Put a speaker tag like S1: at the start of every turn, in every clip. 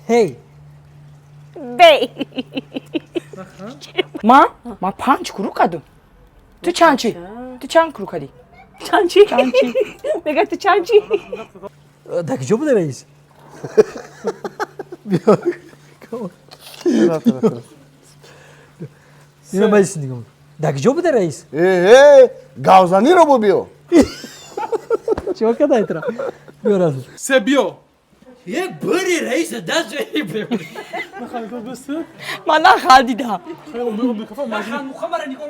S1: Ҳей.
S2: Бей.
S3: Ма 5 круг кардам. Ту чанд чи? Ту чанд круг кардӣ?
S2: Чанд чи?
S3: Чанд чи?
S2: Мега ту чанд чи?
S1: Дар куҷо буде раис? Ино маҷлис нигоҳ. Дар куҷо буде раис?
S4: Э, гавзаниро бубиё.
S1: Чико кадай тра? Биё раз.
S5: Се биё.
S1: Е бури раиса даст ҷои.
S3: Ман нахандидам.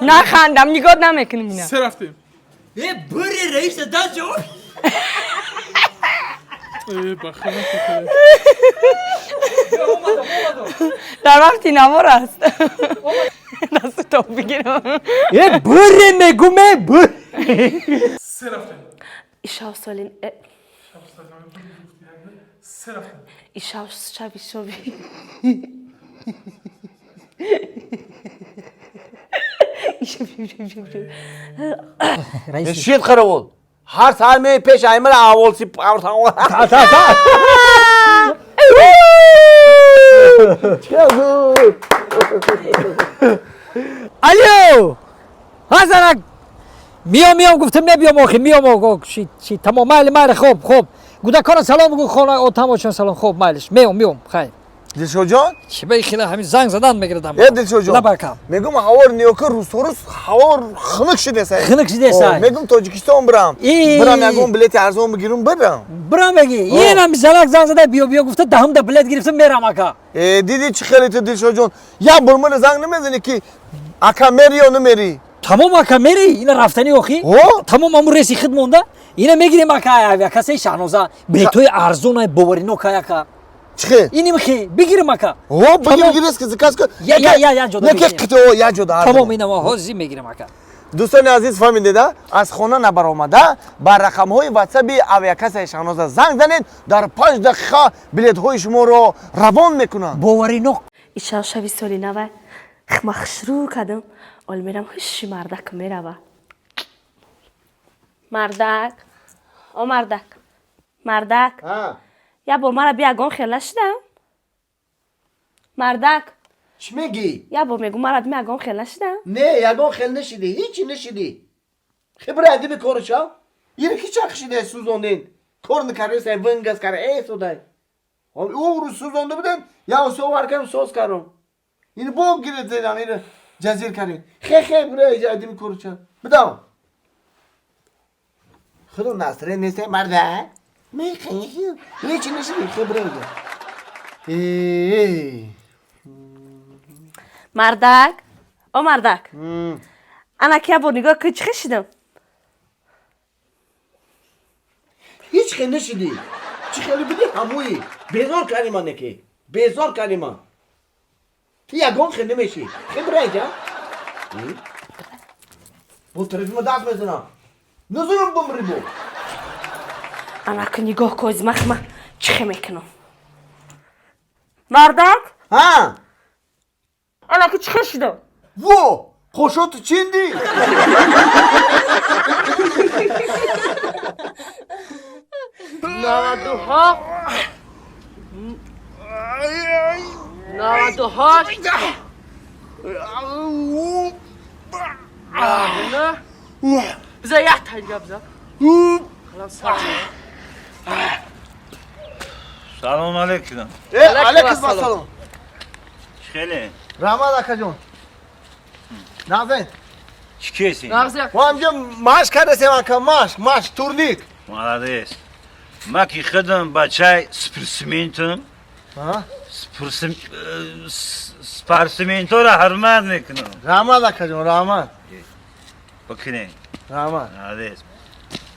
S3: Нахандам, нигоҳ намекунам ина.
S5: Се рафтем.
S1: Е бури раиса даст ҷои.
S5: Э, бахана кухара.
S3: Дар вақти навор аст. Дасту топ бигирам.
S1: Е бури мегуме бур.
S5: Се рафтем.
S2: Ишав солин.
S5: Се рафтем.
S2: Ишав шаби шоби. Ишав шаби шоби.
S1: Раис.
S4: Шит қаравул. Ҳар саҳар меи пеш аймара аволси.
S1: Та та та. Алло! Ҳазарак! Миём, миём гуфтам, мебиём охи, миём ого, ши, ши, тамом, майли, майли, хоб, хоб. Гудакора салом бугу, хона, отамочон салом, хоб, майлиш. Меом, меом, хайр.
S4: Дилшодҷон?
S1: Чи ба хила ҳамин занг задан мегирдам.
S4: Э, Дилшодҷон.
S1: Лабакам.
S4: Мегум ҳавор ниёка рӯзторӯз ҳавор хунук шидесай.
S1: Хунук шидесай.
S4: Мегум Тоҷикистон бирам.
S1: И.
S4: Бирам ягон билети арзон бигирум бирам.
S1: Бирам меги. Инам занак занг зада биё биё гуфта даҳум да билет гирифтам мерам ака.
S4: Э, диди чӣ хеле ту Дилшодҷон? Як бор мана занг намезани ки ака мери ё намери?
S1: Тамом ака мери, ина рафтани охи.
S4: О?
S1: Тамом аму реси худ монда. Ина мегирем ака авиакассаи Шаҳноза. Билетҳои арзонай боваринока ака.
S4: Чӣ хел?
S1: Иним хи бигирем ака.
S4: О, бигир
S1: Тамом.
S4: бигир риски заказ кун.
S1: Я, я, я, я ҷода
S4: Не ки
S1: мегирем.
S4: қито, я ҷода.
S1: Тамом ина мо ҳозир мегирем ака.
S4: Дӯстони азиз фаҳмидеда, аз хона набаромада ба рақамҳои ватсаби авиакассаи Шаҳноза занг занед, дар 5 дақиқа билетҳои шуморо равон мекунанд.
S1: Боваринок.
S2: Ишав шаби соли нава. Ма хушрӯ кардам. Ол мерам ҳуши мардак мерава. Мардак. О мардак. Мардак. Я бор мара би ягон хел нашидам. Мардак.
S4: Чӣ мегӣ?
S2: Я бор мегу мара би ягон хел нашидам.
S4: Не, ягон хел нашидӣ, ҳичи нашидӣ. Хибра адиби коруча? Ира ки чақ шида сӯзонден? Кор накардесай, вингас кара, э судай. Ӯ рӯз сӯзонда буден, я совар кардам, соз кардам. Ин бо гирифт зедан, ин ҷазир кардем. Хе хе бира адиби коруча. Бидам. Худо насре нестай марда. Мехе, ҳичи нашидӣ, хибра иҷа. Э.
S2: Мардак. О мардак. Ана ки я бор нигоҳ кун чӣ хел шидам.
S4: Ҳеҷ хел нашидӣ. Чӣ хеле будӣ ҳамои. Безор кардӣ ман неки. Безор кардӣ ман. Ту ягон хел намешӣ. Хел бира иҷа. Бо тарафи ма даст мезанам. Назанам бумри бо.
S2: Ана ки нигоҳ кун мах ма чӣ хел мекунам. Мардак.
S4: Ҳа?
S2: Ана ки чӣ хел шидам.
S4: Во! Қошоту чиндӣ?
S6: 97, 98, 99. Биза як танга биза.
S7: Салом алейкум.
S4: Э, алейкум ассалом.
S7: Хеле.
S4: Раҳмат акаҷон. Нағзен.
S7: Чӣ кеси?
S6: Нағз як.
S4: Мо ҳамҷо машқ кардасем ака, машқ, машқ, турник.
S7: Молодец. Ма ки худам бачаи спортсментам.
S4: Ҳа?
S7: Спортсментора ҳурмат мекунам.
S4: Раҳмат акаҷон, раҳмат.
S7: Бикунем.
S4: Раҳмат.
S7: Молодец.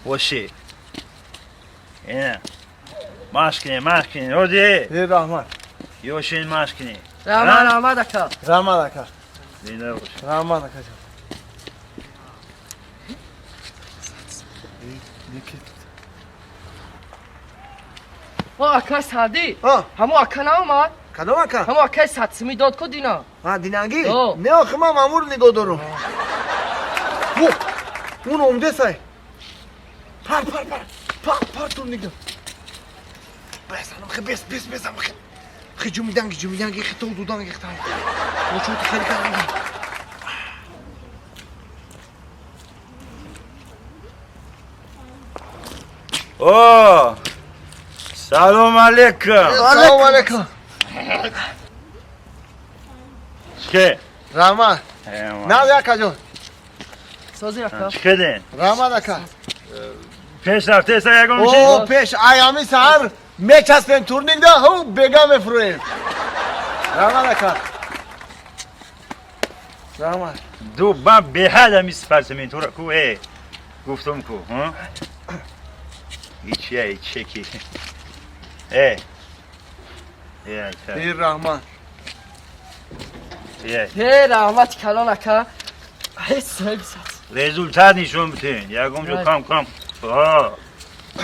S7: Боши. Ина. Машқ кунем, машқ кунем. Оди.
S4: Э, раҳмат.
S7: Ёшин машқ кунем.
S6: Раҳмат, раҳмат ака.
S4: Раҳмат ака.
S7: Зинда бош.
S4: Раҳмат акаҷон.
S6: О ака Сади.
S4: Ҳа?
S6: Ҳамо ака наомад?
S4: Кадом ака?
S6: Ҳамо акаи садсимӣ дод ку дина.
S4: Ҳа, динангӣ?
S6: О.
S4: Не, охи ман мамур нигоҳ дорам. Во, он омдесай. Пар, пар, пар. Пар, пар турникда. Бесанам хе бес бес бес ам хе. Хе ҷумиданги ҷумиданги хе то дуданги хе тай. Очо ти хели карданги.
S7: О! Салом алейкум.
S4: Салом алейкум.
S7: Чӣ?
S4: Раҳмат. Нав яка ҷон.
S6: Сози ака.
S7: Чӣ кардин?
S4: Раҳмат ака.
S7: Пеш рафтеса ягон чиз?
S4: О, пеш аями саҳар мечаспем турникда, ҳу бега мефурӯем. Раҳмат ака. Раҳмат.
S7: Ду ман беҳад ами спортсментура ку э гуфтум ку, ҳа? Ичия ичеки. Э. Э,
S4: Эй раҳмат.
S7: Э.
S6: Э, раҳмати калон ака. Ҳеҷ соҳиби сад.
S7: Результат нишон битин. Ягон ҷо кам кам. О.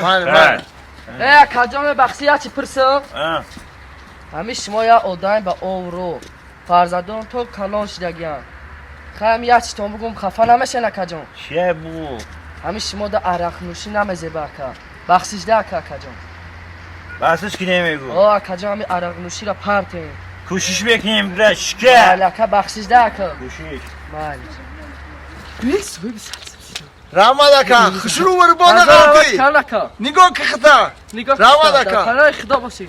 S4: Ман ман.
S6: Э, акаҷон мебахшӣ як чи пурсам?
S7: А.
S6: Ҳамин шумо як одам ба обрӯ. Фарзандон то калон шидагиянд. Хаем як читон бугум хафа намешен акаҷон.
S7: Чия бу?
S6: Ҳамин шумо да арақнӯшӣ намезеба ака. Бахшишда ака акаҷон.
S7: Бахшиш ки намегӯ.
S6: О акаҷон ҳамин арақнӯширо партем.
S7: Кӯшиш мекунем бира шика.
S6: Майли ака бахшишда ака.
S7: Кӯшиш.
S6: Майли. Бес бес.
S4: Раҳмат ака. Хушрӯ варбона ғалти.
S6: Ака.
S4: Нигоҳ ки хита.
S6: Нигоҳ.
S4: Раҳмат ака.
S6: Паноҳи худо бошӣ.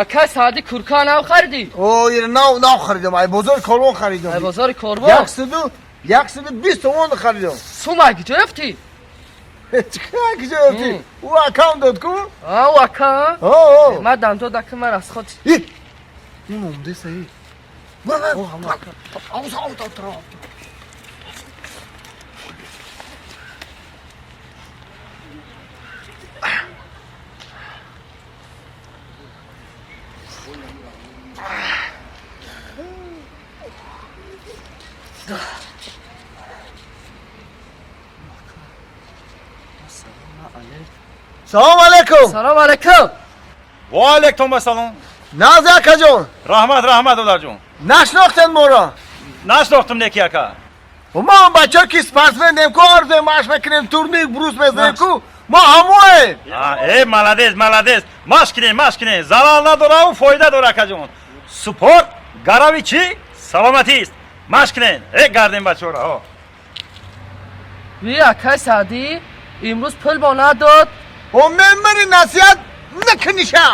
S6: Ака сади курка нав харидӣ?
S4: О, ир нав нав харидам. Ай бозори корвон харидам.
S6: Ай бозори корвон?
S4: 120 сомон харидам.
S6: Сума куҷо ёфтӣ?
S4: Чӣ куҷо ёфтӣ? Ӯ акам дод ку?
S6: А, ӯ ака?
S4: О,
S6: Ман дам дод ака ман аз худ.
S4: Ин омдеса э. Аус аус аус. Салом алейкум.
S6: Салом алейкум.
S7: Ва алейкум ассалом.
S4: Наз акаҷон.
S7: Раҳмат, раҳмат додарҷон.
S4: Нашнохтен моро?
S7: Нашнохтум неки ака.
S4: Мо бача ки спортсменем ку арзем маш мекунем турник брус мезанем ку мо ҳамоем.
S7: Э, молодец, молодец. Маш кинем, маш кинем. Залал надора у фоида дора акаҷон. Спорт гарави чӣ? Саломатист. Маш кинем. Э, гардем бачора, ҳо.
S6: Ви акай Саъдӣ имрӯз пул бо надод.
S4: О, мен мани насиҳат накуниша.